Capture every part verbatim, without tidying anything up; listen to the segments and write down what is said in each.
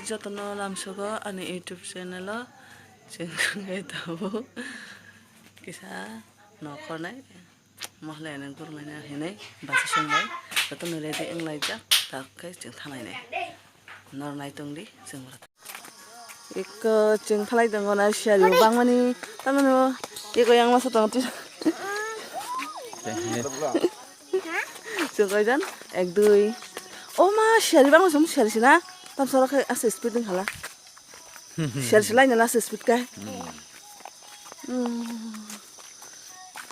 Jotono lamsogo ani YouTube channel o, chwng wngwi tongo kisa nokhornai, mohlai nang gurmani hinwi bachai songbai, jotono ready wnglaijak, tak khe chwng thanglainai. Nor nai tongdi, chwng bwrwi. Eko chwng thalai tongo na siyari bangmani, tamano eko yang masa tongo twi. Chwng koijan? Ek, dui. O ma, siyari bangma chwng siyari sina. Tam sorok khai asa speed wng khala. Siyari silai na last speed kai. Hmm.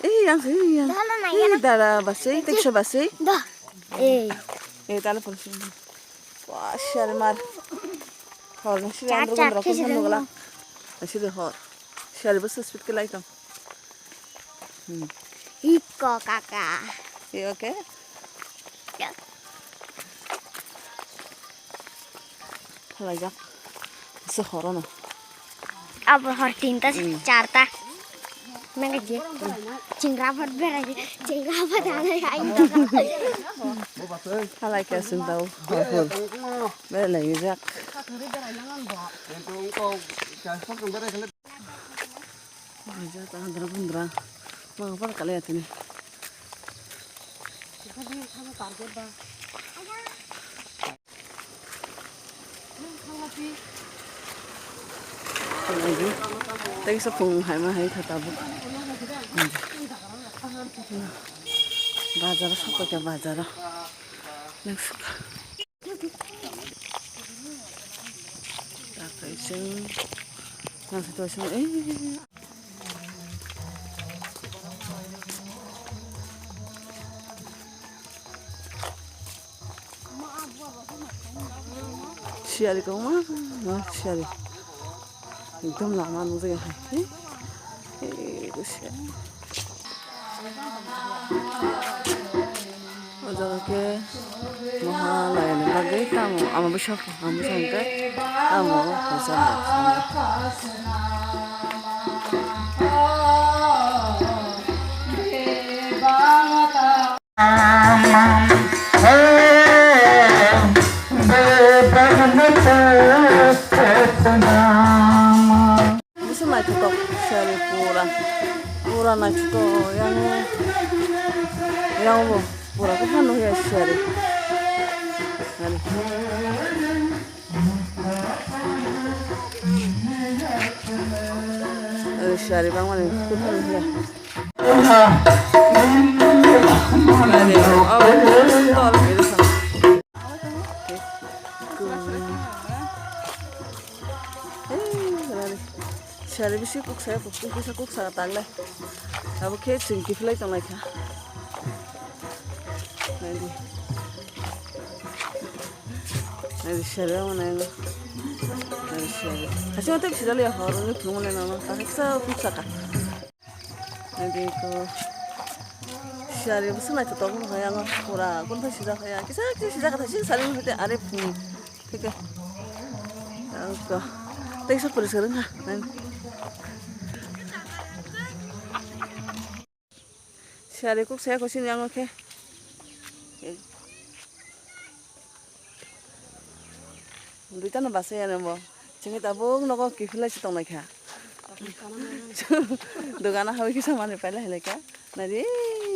Eh, yang, eh, yang. Dala na, eh, yang. Dala basai, teksa basai. Da. Eh. Eh, dala pun sini. Wah, siyari mar. Hor, nasi Chak, andro chak, andro kisa kun nugala. Nasi de hor. Siyari bus speed ke lai tong. Hmm. Iko kaka. Iko ke? Ya. Khalai jak. Se horo no. Abo hor tinta, hmm, charta. Nang je. Chingra bhat berai. Chingra bhat anai ai. Khalai ke sing tau. Hor hor. Berai jak. Aja ta handra bundra. Ma apa kali ya tini? Tei sa pung hai ma hai thata bu. Bazar sa ko bazar. Next. Takai sing. Nang satu sing. Eh. Siyari kong ma, ma siyari. Ekdom lama nung jaya hai. Eh, eh, siyari. O jaga khe moha laina bagwi tamo ama bwskango, ama bwskango khe tamo hojak. Bwswk naithotok siyari pura, pura naithotok yang, yang bo pura khe phano ya siyari. Ari. Ari siyari bangmani khe phano ya. Ari, oh, tol, Siyari bisi kuk saya, kuk kisa kuk saya tangle. Abo khe chwng kiphilai tonglai kha. Naidi. Naidi siyari abo nai. Naidi siyari. Hachi mate siyari ya hor ni phung le nang. Kaisa kuk saka. Naidi ko. Siyari bisi nai to tong hai ang pura kun thai sida hai. Kisa kisa sida kata sing sari mate are phung. Thik khe. Ang to. Tei sa poriskar wngkha. Siyari kuk saya ko sini ang khe. Duita no basa ya bo. Chini tabuk nogo kiphilai si tongnai kha. Dogana hawi kisa mani pailai hai kha. Nari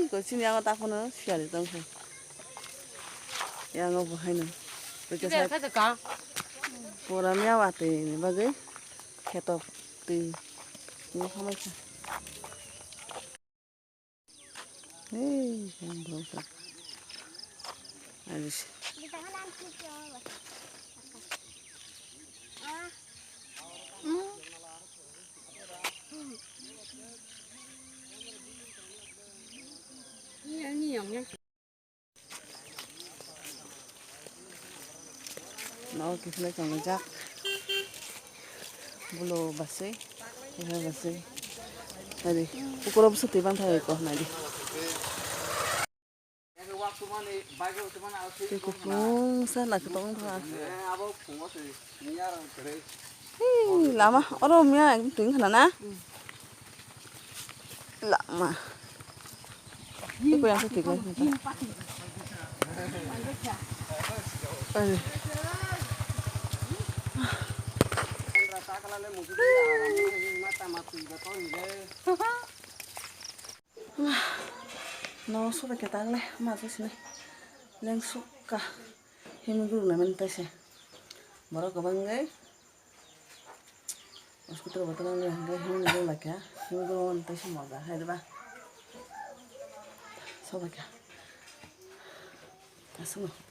ko sini ang ta kono siyari tong kha. Yang bo haino. Kisa pura miya wate ni bagwi kheto twi ni khamai kha. Hey, yang bro sa. Alis. Nogo kiphilai tonglaijak. Bulo basui, keha basui. Nadi, ukuro bwswk twi bantha eko nadi. Twi kuplung sa naithotok wngkha. Hei, lama oro miya ekdom twi wngkha na? Lama. Iko yang sa tiga. Aduh. No, sobai khe tangle, ma se sini. Leng sukha. Himguru na men taise. Borok kwbang gai. Hospital botol ang hingke himguru lai kha. Himguru on taise moja hai ba. Sobai kha. Asung.